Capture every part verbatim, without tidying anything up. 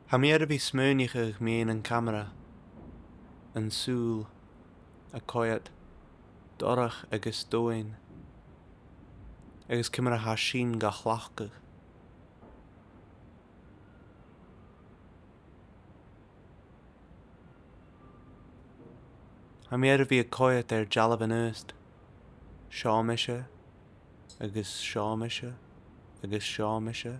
Tha mi air a bhith a' smaoineachadh mu dheidhinn a' chamara, an saoghal, a' coimhead dorch agus domhainn, agus ciamar a tha sin ga chleachdadh. Tha mi air a bhith a' coimhead air dealbhan aosta. Seo mise, agus seo mise, agus seo mise.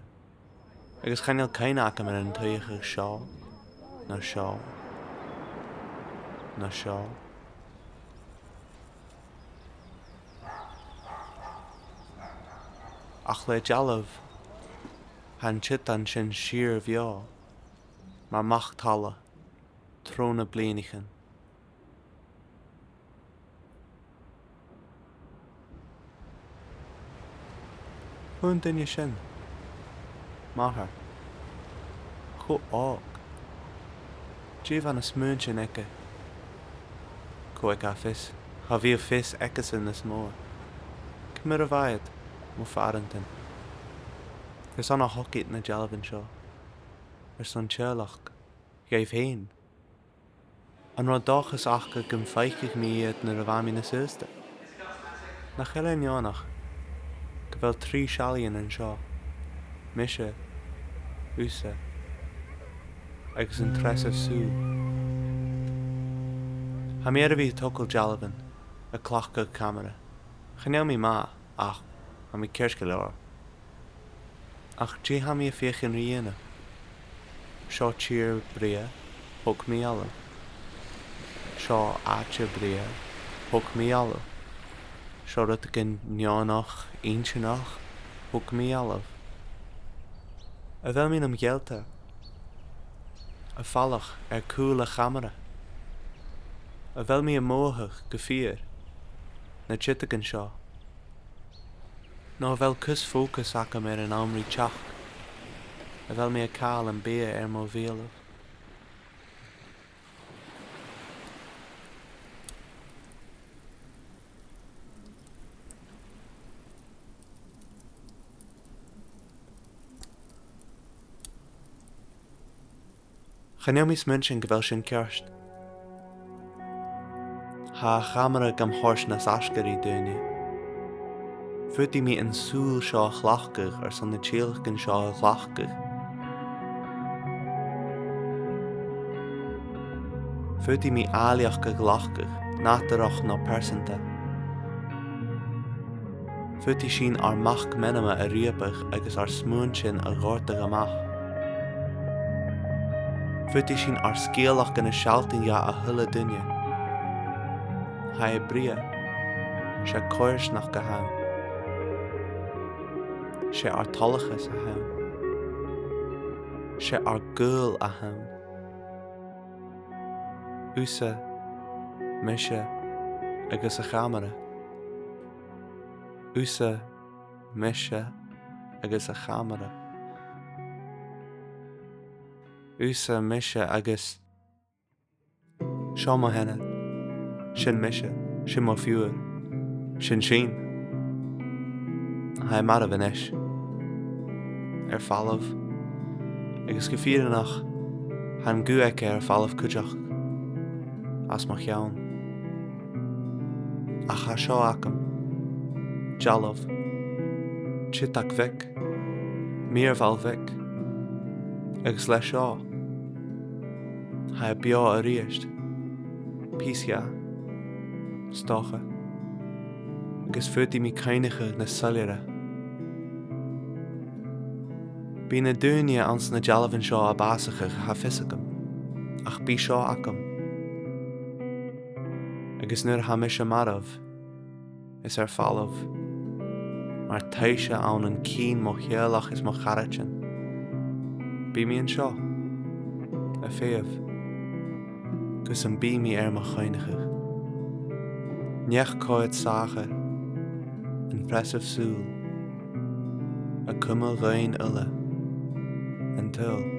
Agus chan eil cuimhne agam air an t-suidheachadh seo, no seo, no seo. Ach le dealbh, tha an tiotan sin sìor bheò, mar mach-talla, tro na bliadhnaichean. Chuala an duine sin, m' athair, cho òg. Dè bha na smuaintean aige? Cò aig a tha fios? Cha bhi fios aigesan nas motha. Ciamar a bha iad, mo phàrantan? Carson a thog iad na dealbhan seo? Airson teaghlach dhaibh fhèin? An robh dòchas aca gum faiceadh mi iad nuair a bha mi nas aosta? Nach eil e neònach gu bheil trì seallaidhean an seo, mise, thusa, agus an treasamh sùl? Tha mi air a bhith a' togail dealbhan, a' cleachdadh camara. Chan eil mi math, ach tha mi ceart gu leòr. Ach dè tha mi a' feuchainn ri dhèanamh? Seo tìr brèagha, thog mi dhealbh. Seo àite brèagha, thog mi dhealbh. Seo rudeigin neònach, inntinneach, thog mi dhealbh. A bheil mi nam ghealltair? A' falach air cùl a' chamara? A bheil mi a' mothachadh gu fìor na tiotagan seo? No a bheil cus fòcais agam air an àm ri teachd? A bheil mi a' call am biadh air mo bheulaibh? Chan eil mi a' smaoineachadh gu bheil sin ceart. Tha a' chamara gam thoirt nas fhaisge ri daoine. Faodaidh mi an saoghal seo a chleachdadh airson na tìodhlacan seo a ghlacadh. Faodaidh mi àilleachd a ghlacadh, nàdarrach no pearsanta. Faodaidh sinn ar mac-meanmna a reubadh agus ar smuaintean a dhòrtadh a-mach. Faodaidh sinn ar sgeulachdan a shealltainn dha a h-uile duine. Tha e brèagha, 's e coimhearsnachd a th' ann. 'S e ar toileachas a th' ann. 'S e ar gaol a th' ann. Thusa, mise agus a' chamara. Thusa, mise agus a' chamara. Thusa, mise agus... Seo mo theine. Sin mise. Sin mo phiuthar. Sin sinn. Tha e marbh a-nis. Air falbh. Agus gu fìrinneach, tha an guth aige air falbh cuideachd. Às mo cheann. Ach tha seo agam. Dealbh. Tiotak bheag. Mìorbhail bheag. Agus leis seo, tha e beò a-rithist. Pìos dheth. 'S dòcha. Agus faodaidh mi cuimhneachadh nas soilleire. Bidh na daoine anns na dealbhan seo a' bàsachadh, tha fios agam. Ach bidh seo agam. Agus nuair a tha mise marbh, is air falbh, mar taibhse ann an cinn mo theaghlach is mo charaidean, bidh mi an seo, a' feitheamh, gus am bi mi air mo chuimhneachadh. Neach-coimhead sàmhchair, an treasamh sùil, a' cumail dhuinn uile, an t-saoghal